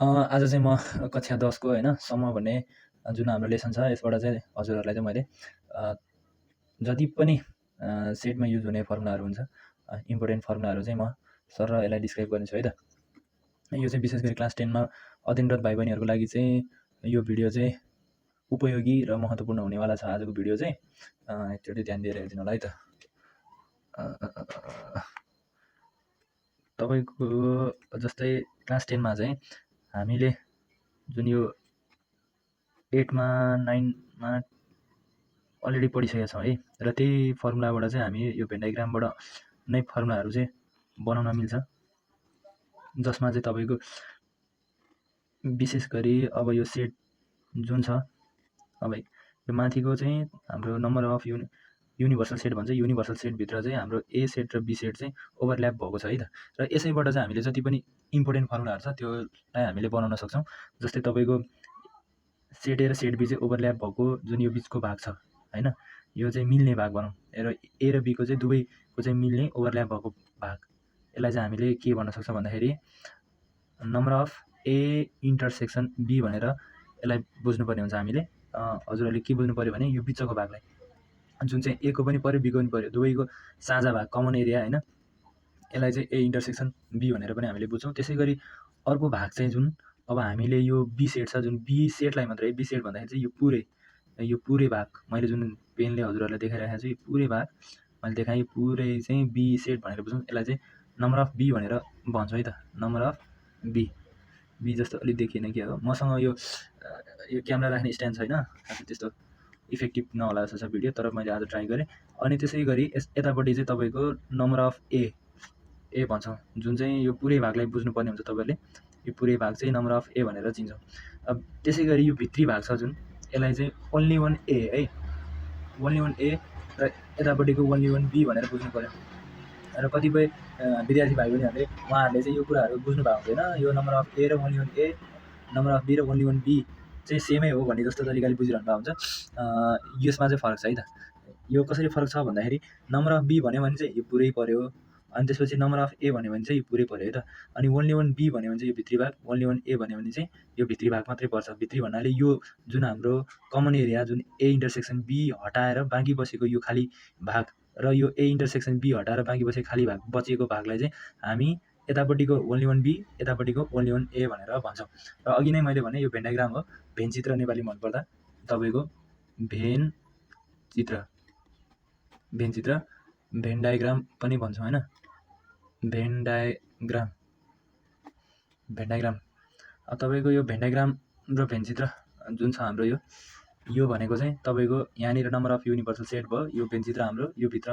आज चाहिँ म कक्षा 10 को होइन सम्म भन्ने जुन हाम्रो लेसन छ यसबाट चाहिँ हजुरहरूलाई चाहिँ मैले जति पनि सेटमा युज हुने फर्मुलाहरू हुन्छ इम्पोर्टेन्ट फर्मुलाहरू चाहिँ म सर यसलाई डिस्क्राइब गर्नेछु है त। यो चाहिँ विशेष गरी क्लास 10 मा अध्ययनरत भाइ बहिनीहरूको लागि चाहिँ यो भिडियो चाहिँ उपयोगी र महत्त्वपूर्ण हुनेवाला छ। आजको भिडियो चाहिँ एकचोटि ध्यान दिएर हेरिदिनु होला है त। तपाईँको जस्तै क्लास 10 मा चाहिँ हामीले जुन यो 8 मा 9 मा अलरेडी पढिसकेका छौँ है, र त्यही फर्मुलाबाट चाहिँ हामी यो भेन डायग्रामबाट नै फर्मुलाहरू चाहिँ बनाउन मिल्छ, जसमा चाहिँ तपाईँको विशेष गरी अब यो सेट जुन छ, अब यो माथिको चाहिँ हाम्रो नम्बर अफ युनिभर्सल सेट भन्छ। युनिभर्सल सेटभित्र चाहिँ हाम्रो ए सेट र बी सेट चाहिँ ओभरल्याप भएको छ है त। र यसैबाट चाहिँ हामीले जति पनि इम्पोर्टेन्ट फर्मुलाहरू छ त्योलाई हामीले बनाउन सक्छौँ। जस्तै तपाईँको सेट ए र सेट बी चाहिँ ओभरल्याप भएको जुन यो बिचको भाग छ होइन, यो चाहिँ मिल्ने भाग भनौँ, र ए र बीको चाहिँ दुवैको चाहिँ मिल्ने ओभरल्याप भएको भाग, यसलाई चाहिँ हामीले के भन्न सक्छौँ भन्दाखेरि number of A intersection B भनेर यसलाई बुझ्नुपर्ने हुन्छ हामीले। हजुरहरूले के बुझ्नु पऱ्यो भने यो बिचको भागलाई जुन चाहिँ ए को पनि पऱ्यो बीको पनि पऱ्यो, दुवैको साझा भाग कमन एरिया होइन, यसलाई चाहिँ ए इन्टरसेक्सन बी भनेर पनि हामीले बुझ्छौँ। त्यसै गरी अर्को भाग चाहिँ जुन अब हामीले यो बी सेट छ, जुन बी सेटलाई मात्रै, बी सेट भन्दाखेरि चाहिँ यो पुरै भाग मैले जुन पेनले हजुरहरूलाई देखाइरहेको छु, यो पुरै भाग मैले देखाएँ, पुरै चाहिँ बी सेट भनेर बुझौँ। यसलाई चाहिँ नम्बर अफ बी भनेर भन्छौँ है त। नम्बर अफ बी जस्तो अलिक देखिएन कि हो, मसँग यो क्यामेरा राख्ने स्ट्यान्ड छैन, त्यस्तो इफेक्टिभ नहोला जस्तो छ भिडियो, तर मैले आज ट्राई गरेँ। अनि त्यसै गरी यतापट्टि चाहिँ तपाईँको नम्बर अफ ए भन्छौँ, जुन चाहिँ यो पुरै भागलाई बुझ्नुपर्ने हुन्छ तपाईँले। यो पुरै भाग चाहिँ नम्बर अफ ए भनेर चिन्छौँ। अब त्यसै गरी यो भित्री भाग छ जुन, यसलाई चाहिँ ओन्ली वान ए है, ओन्ली वान ए, र यतापट्टिको ओन्ली वान बी भनेर बुझ्नु पऱ्यो। र कतिपय विद्यार्थी भाइ बहिनीहरूले उहाँहरूले चाहिँ यो कुराहरू बुझ्नु भएको हुँदैन। यो नम्बर अफ ए र only one A, number of B र ओन्ली वान बी चाहिँ सेमै हो भन्ने जस्तो तरिकाले बुझिरहनु भएको हुन्छ। यसमा चाहिँ फरक छ है त। यो कसरी फरक छ भन्दाखेरि नम्बर अफ बी भन्यो भने चाहिँ यो पुरै पऱ्यो, अनि त्यसपछि नम्बर अफ ए भन्यो भने चाहिँ यो पुरै पऱ्यो है त। अनि ओन्ली वान बी भन्यो भने चाहिँ यो भित्री भाग, ओन्ली वान ए भन्यो भने चाहिँ यो भित्री भाग मात्रै पर्छ। भित्री भन्नाले यो जुन हाम्रो कमन एरिया जुन ए इन्टरसेक्सन बी हटाएर बाँकी बसेको यो खाली भाग, र यो ए इन्टरसेक्सन बी हटाएर बाँकी बसेको खाली भाग, बचेको भागलाई चाहिँ हामी यतापट्टिको ओन्ली वान बी, यतापट्टिको ओन्ली वान ए भनेर भन्छौँ। र अघि नै मैले भने यो भेन डायग्राम हो, भेन चित्र नेपाली भन्नुपर्दा तपाईँको भेन चित्र, भेन डायग्राम पनि भन्छौँ होइन, भेन डायग्राम। तपाईँको यो भेन डायग्राम र भेन चित्र जुन छ हाम्रो यो भनेको चाहिँ तपाईँको यहाँनिर नम्बर अफ युनिभर्सल सेट भयो, यो भेन चित्र हाम्रो यो भित्र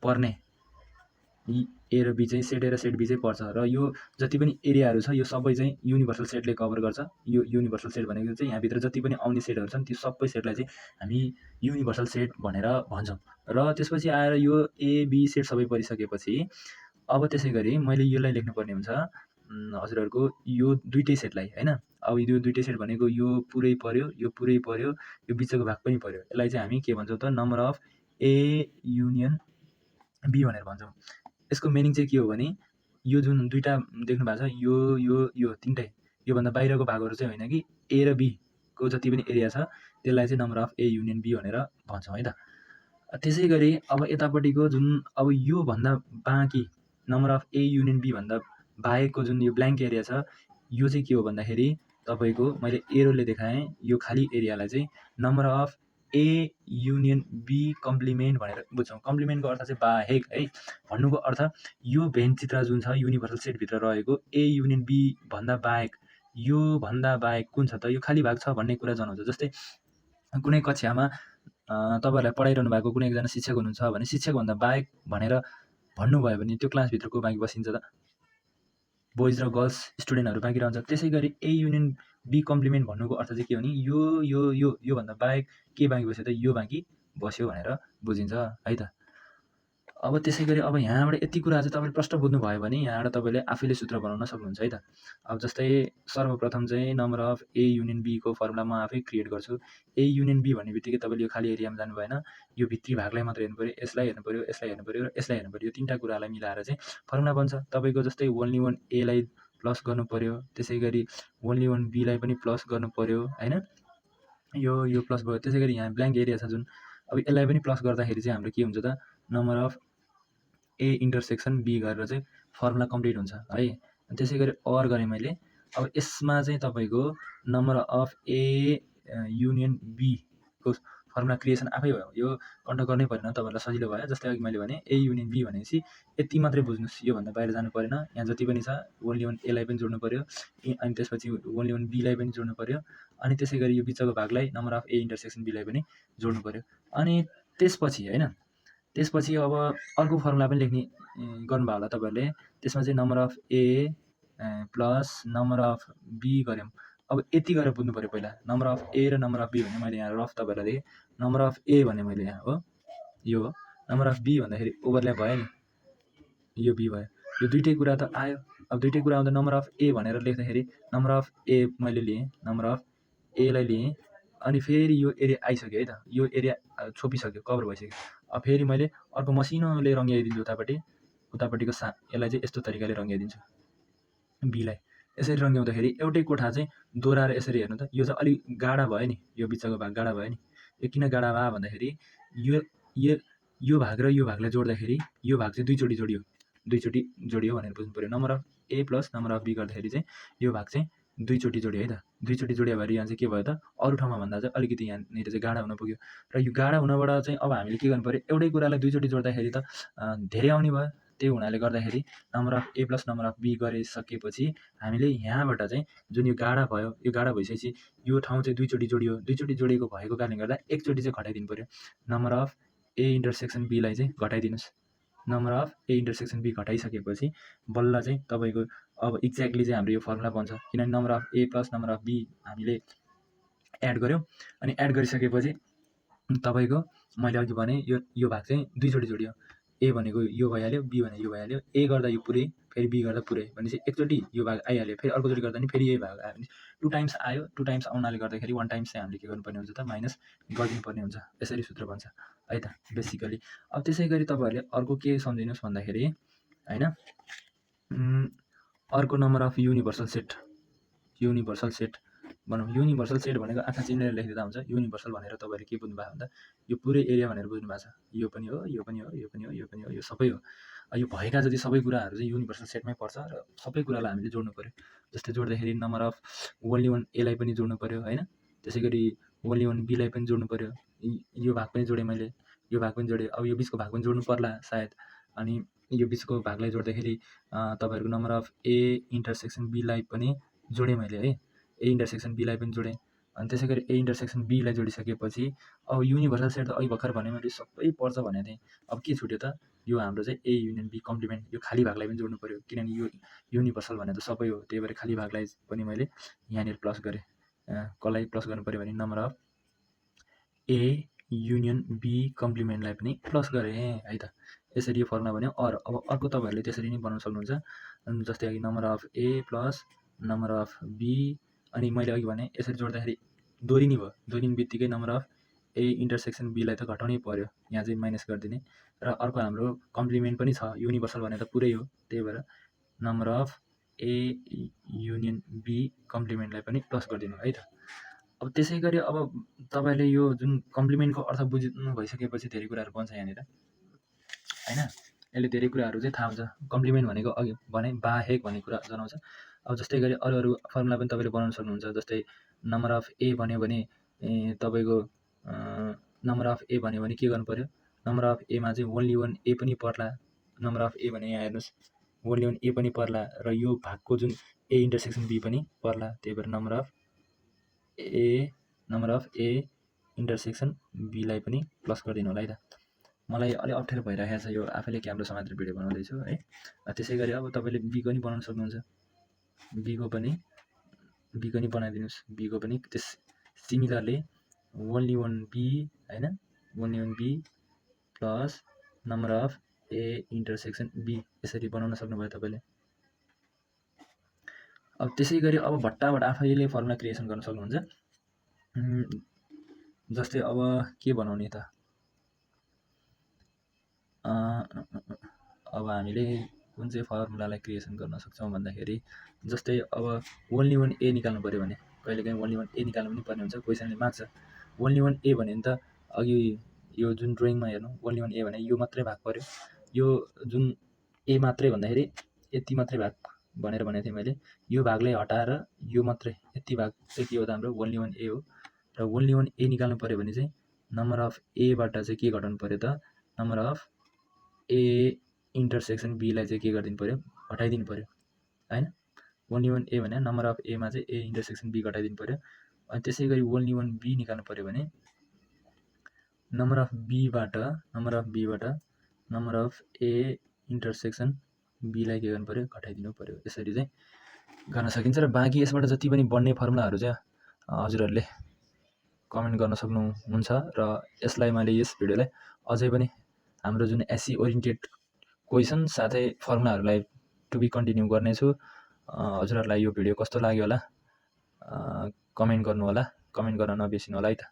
पर्ने ए र बी चाहिँ सेट ए र सेट बी चाहिँ पर्छ, र यो जति पनि एरियाहरू छ यो सबै चाहिँ युनिभर्सल सेटले कभर गर्छ। यो युनिभर्सल सेट भनेको चाहिँ यहाँभित्र जति पनि आउने सेटहरू छन् त्यो सबै सेटलाई चाहिँ हामी युनिभर्सल सेट भनेर भन्छौँ। र त्यसपछि आएर यो ए बी सेट सबै परिसकेपछि अब त्यसै गरी मैले यसलाई लेख्नुपर्ने हुन्छ हजुरहरूको यो दुइटै सेटलाई होइन। अब यो दुइटै सेट भनेको यो पुरै पऱ्यो, यो पुरै पऱ्यो, यो बिचको भाग पनि पऱ्यो, यसलाई चाहिँ हामी के भन्छौँ त, number of A union B भनेर भन्छौँ। यसको मिनिङ चाहिँ के हो भने यो जुन दुईवटा देख्नु भएको छ, यो तिनटै, योभन्दा बाहिरको भागहरू चाहिँ होइन कि ए र बी को जति पनि एरिया छ त्यसलाई चाहिँ number of A union B भनेर भन्छौँ है त। त्यसै गरी अब यतापट्टिको जुन अब योभन्दा बाँकी number of A union B भन्दा बाहेकको जुन यो ब्ल्याङ्क एरिया छ, यो चाहिँ के हो भन्दाखेरि तपाईँको मैले एरोले देखाएँ, यो खाली एरियालाई चाहिँ number of A union B complement भनेर बुझ्छौँ। कम्प्लिमेन्टको अर्थ चाहिँ बाहेक है, भन्नुको अर्थ यो भेन चित्र जुन छ युनिभर्सल सेटभित्र रहेको ए युनियन बी भन्दा बाहेक, यो भन्दा बाहेक कुन छ त, यो खाली भाग छ भन्ने कुरा जनाउँछ। जस्तै कुनै कक्षामा तपाईँहरूलाई पढाइरहनु भएको कुनै एकजना शिक्षक हुनुहुन्छ भने शिक्षकभन्दा बाहेक भनेर भन्नुभयो भने त्यो क्लासभित्र को बाँकी बसिन्छ त, बोइज र गर्ल्स स्टुडेन्टहरू बाँकी रहन्छ। त्यसै गरी ए युनियन बी कम्प्लिमेन्ट भन्नुको अर्थ चाहिँ के हो भने योभन्दा बाहेक के बाँकी बस्यो त, यो बाँकी बस्यो भनेर बुझिन्छ है त। अब त्यसै गरी अब यहाँबाट यति कुरा चाहिँ तपाईँले प्रश्न बुझ्नु भयो भने यहाँबाट तपाईँले आफैले सूत्र बनाउन सक्नुहुन्छ है त। अब जस्तै सर्वप्रथम चाहिँ नम्बर अफ ए युनियन बीको फर्मुला म आफै क्रिएट गर्छु। ए युनियन बी भन्ने बित्तिकै तपाईँले यो खाली एरियामा जानु भएन, यो भित्री भागलाई मात्र हेर्नु पऱ्यो, यसलाई हेर्नु पऱ्यो, यसलाई हेर्नु पऱ्यो, र यसलाई हेर्नु पऱ्यो। यो तिनवटा कुरालाई मिलाएर चाहिँ फर्मुला बन्छ। तपाईँको जस्तै ओन्ली वान एलाई प्लस गर्नु पर्यो, त्यसै गरी ओन्ली वान बीलाई पनि प्लस गर्नु पर्यो हैन। यो प्लस भयो, त्यसै गरी यहाँ ब्ल्याङ्क एरिया छ जुन, अब यसलाई पनि प्लस गर्दाखेरि चाहिँ हाम्रो के हुन्छ त, number of A intersection B गरेर चाहिँ फर्मुला कम्प्लिट हुन्छ है। त्यसै गरी अर गरेँ मैले, अब यसमा चाहिँ तपाईँको नम्बर अफ ए युनियन बीको फर्मुला क्रिएसन आफै भयो, यो कन्ट गर्नै परेन, तपाईँहरूलाई सजिलो भयो। जस्तै अघि मैले भने ए युनियन बी भनेपछि यति मात्रै बुझ्नुहोस्, योभन्दा बाहिर जानु परेन। यहाँ जति पनि छ ओन्ली वान एलाई पनि जोड्नु पर्यो, अनि त्यसपछि ओन्ली वान बीलाई पनि जोड्नु पर्यो, अनि त्यसै गरी यो बिचको भागलाई नम्बर अफ ए इन्टरसेक्सन बीलाई पनि जोड्नु पर्यो। अनि त्यसपछि होइन, त्यसपछि अब अर्को फर्मुला पनि लेख्ने गर्नुभयो होला तपाईँहरूले, त्यसमा चाहिँ number of A plus number of B गऱ्यौँ। अब यति गरेर बुझ्नु पऱ्यो पहिला, नम्बर अफ ए र नम्बर अफ बी भने मैले यहाँ रफ तपाईँहरूलाई देखेँ, नम्बर अफ ए भने मैले यहाँ हो, यो हो, नम्बर अफ बी भन्दाखेरि ओभरल्याप भयो नि, यो बी भयो, यो दुइटै कुरा त आयो। अब दुइटै कुरा आउँदा नम्बर अफ ए भनेर लेख्दाखेरि नम्बर अफ ए मैले लिएँ, नम्बर अफ एलाई लिएँ, अनि फेरि यो एरिया आइसक्यो है त, यो एरिया छोपिसक्यो, कभर भइसक्यो। अब फेरि मैले अर्को मसिनोले रङ्ग्याइदिन्छु उतापट्टिको यसलाई चाहिँ यस्तो तरिकाले रङ्ग्याइदिन्छु बीलाई। यसरी रङ्ग्याउँदाखेरि एउटै कोठा चाहिँ दोहोऱ्याएर यसरी हेर्नु त, यो चाहिँ अलिक गाढा भयो नि, यो बिचको भाग गाढा भयो नि। यो किन गाढा भयो भन्दाखेरि यो भाग र यो भागलाई जोड्दाखेरि यो भाग चाहिँ दुईचोटि जोडियो भनेर बुझ्नु पऱ्यो। Number of A plus number of B गर्दाखेरि चाहिँ यो भाग चाहिँ दुईचोटि जोडियो है त, दुईचोटि जोडियो भएर यहाँ चाहिँ के भयो त, अरू ठाउँमा भन्दा चाहिँ अलिकति यहाँनिर चाहिँ गाढा हुन पुग्यो। र यो गाढा हुनबाट चाहिँ अब हामीले के गर्नु पऱ्यो, एउटै कुरालाई दुईचोटि जोड्दाखेरि त धेरै आउने भयो। त्यही हुनाले गर्दाखेरि number of A plus number of B गरिसकेपछि हामीले यहाँबाट चाहिँ जुन यो गाढा भयो, यो गाढा भइसकेपछि यो ठाउँ चाहिँ दुईचोटि जोडियो, दुईचोटि जोडिएको भएको कारणले गर्दा एकचोटि चाहिँ घटाइदिनु पऱ्यो। नम्बर अफ ए इन्टरसेक्सन बीलाई चाहिँ घटाइदिनुहोस्। Number of A intersection B घटाइसकेपछि बल्ल चाहिँ तपाईँको अब एक्ज्याक्टली चाहिँ हाम्रो यो फर्मुला बन्छ, किनभने number of A plus number of B हामीले एड गऱ्यौँ। अनि एड गरिसकेपछि तपाईँको मैले अघि भने यो भाग चाहिँ दुईचोटि जोडियो, ए भनेको यो भइहाल्यो, बी भनेको यो भइहाल्यो, ए गर्दा यो पुरै, फेरि बी गर्दा पुरै भनेपछि एकचोटि यो भाग आइहाल्यो, फेरि अर्कोचोटि गर्दा नि फेरि यही भाग आयो भने 2 टाइम्स आयो। 2 टाइम्स आउनाले गर्दाखेरि 1 टाइम्स चाहिँ हामीले के गर्नुपर्ने हुन्छ त, माइनस गरिदिनुपर्ने हुन्छ। यसरी सूत्र बन्छ है त बेसिकली। अब त्यसै गरी तपाईँहरूले अर्को के सम्झिनुहोस् भन्दाखेरि होइन, अर्को नम्बर अफ युनिभर्सल सेट भनौँ। युनिभर्सल सेट भनेको आँखा चिनेर लेखिदिँदा हुन्छ। युनिभर्सल भनेर तपाईँहरूले के बुझ्नु भएको भन्दा यो पुरै एरिया भनेर बुझ्नु भएको छ, यो पनि हो, यो पनि हो, यो पनि हो, यो पनि हो, यो सबै हो। यो भएका जति सबै कुराहरू चाहिँ युनिभर्सल सेटमै पर्छ र सबै कुरालाई हामीले जोड्नु पऱ्यो। जस्तै जोड्दाखेरि नम्बर अफ ओन्ली वान एलाई पनि जोड्नु पऱ्यो होइन, त्यसै गरी ओन्ली वान बीलाई पनि जोड्नु पऱ्यो। यो भाग पनि जोडेँ मैले, यो भाग पनि जोडेँ, अब यो बिचको भाग पनि जोड्नु पर्ला सायद। अनि यो बिचको भागलाई जोड्दाखेरि तपाईँहरूको नम्बर अफ ए इन्टरसेक्सन बीलाई पनि जोडेँ मैले है, ए इन्टरसेक्सन बीलाई पनि जोडेँ। अनि त्यसै गरी ए इन्टरसेक्सन बीलाई जोडिसकेपछि अब युनिभर्सल सेट त अघि भर्खर भने मैले सबै पर्छ भनेको थिएँ। अब के छुट्यो त, यो हाम्रो चाहिँ ए युनियन बी कम्प्लिमेन्ट, यो खाली भागलाई पनि जोड्नु पऱ्यो, किनभने यो युनिभर्सल भने त सबै हो, त्यही भएर खाली भागलाई पनि मैले यहाँनिर प्लस गरेँ। कसलाई प्लस गर्नु पऱ्यो भने number of A union B कम्प्लिमेन्टलाई पनि प्लस गरेँ है त। यसरी यो फर्मुला भन्यो। अब अर्को तपाईँहरूले त्यसरी नै बनाउन सक्नुहुन्छ। जस्तै अघि number of A plus number of B, अनि मैले अघि भने यसरी जोड्दाखेरि दोहोरिने भयो, दोहोरिने बित्तिकै नम्बर अफ ए इन्टरसेक्सन बीलाई त घटाउनै पऱ्यो, यहाँ चाहिँ माइनस गरिदिने। र अर्को हाम्रो कम्प्लिमेन्ट पनि छ, युनिभर्सल भने त पुरै हो, त्यही भएर number of A union B कम्प्लिमेन्टलाई पनि प्लस गरिदिनु है त। अब त्यसै गरी अब तपाईँले यो जुन कम्प्लिमेन्टको अर्थ बुझ्नु भइसकेपछि धेरै कुराहरू बन्छ यहाँनिर होइन, यसले धेरै कुराहरू चाहिँ थाहा हुन्छ। कम्प्लिमेन्ट भनेको अघि भने बाहेक भन्ने कुरा जनाउँछ। अब जस्तै गरी अरू फर्मुला पनि तपाईँले बनाउन सक्नुहुन्छ। जस्तै नम्बर अफ ए भन्यो भने तपाईँको नम्बर अफ ए भन्यो भने के गर्नु पऱ्यो, नम्बर अफ एमा चाहिँ ओन्ली वान ए पनि पर्ला। नम्बर अफ ए भने यहाँ हेर्नुहोस्, ओन्ली वान ए पनि पर्ला र यो भागको जुन ए इन्टरसेक्सन बी पनि पर्ला, त्यही भएर नम्बर अफ ए इन्टरसेक्सन बीलाई पनि प्लस गरिदिनु होला है त। मलाई अलिक अप्ठ्यारो भइरहेको छ यो आफैले क्यामेरा समातेर भिडियो बनाउँदैछु है। त्यसै गरी अब तपाईँले बीको पनि बनाउन सक्नुहुन्छ, बीको पनि बनाइदिनुहोस्। बीको पनि त्यस सिमिलरली ओन्ली वान बी होइन, only one B plus number of A intersection B, यसरी बनाउन सक्नुभयो तपाईँले। अब त्यसै गरी अब भट्टाबाट आफैले फर्मुला क्रिएसन गर्न सक्नुहुन्छ। जस्तै अब के बनाउने त, अब हामीले कुन चाहिँ फर्मुलालाई क्रिएसन गर्न सक्छौँ भन्दाखेरि जस्तै अब ओन्ली वान ए निकाल्नु पऱ्यो भने कहिलेकाहीँ ओन्ली वान ए निकाल्नु पनि पर्ने हुन्छ, क्वेसनले माग्छ ओन्ली वान ए भन्यो भने त अघि यो जुन ड्रइङमा हेर्नु ओन्ली वान ए भने यो मात्रै भाग पऱ्यो, यो जुन ए मात्रै भन्दाखेरि यति मात्रै भाग भनेर भनेको थिएँ मैले, यो भागलाई हटाएर यो मात्रै यति भाग चाहिँ के हो त हाम्रो ओन्ली वान ए हो। र ओन्ली वान ए निकाल्नु पऱ्यो भने चाहिँ नम्बर अफ एबाट चाहिँ के घटाउनु पऱ्यो त नम्बर अफ ए इन्टरसेक्सन बीलाई चाहिँ के गरिदिनु पऱ्यो घटाइदिनु पऱ्यो होइन। ओन्ली वान ए भने नम्बर अफ एमा चाहिँ ए इन्टरसेक्सन बी घटाइदिनु पऱ्यो। अनि त्यसै गरी ओन्ली वान बी निकाल्नु पऱ्यो भने नम्बर अफ बीबाट नम्बर अफ ए इन्टरसेक्सन बीलाई के गर्नु पऱ्यो घटाइदिनु पऱ्यो। यसरी चाहिँ गर्न सकिन्छ। र बाँकी यसबाट जति पनि बन्ने फर्मुलाहरू चाहिँ हजुरहरूले कमेन्ट गर्न सक्नुहुन्छ। र यसलाई मैले यस भिडियोलाई अझै पनि हाम्रो जुन एससी ओरिएन्टेड क्वेसन साथै फर्मुलाहरूलाई टु बी कन्टिन्यू गर्नेछु। हजुरहरूलाई यो भिडियो कस्तो लाग्यो होला कमेन्ट गर्नु होला, कमेन्ट गर्न नबिर्सिनु होला है त।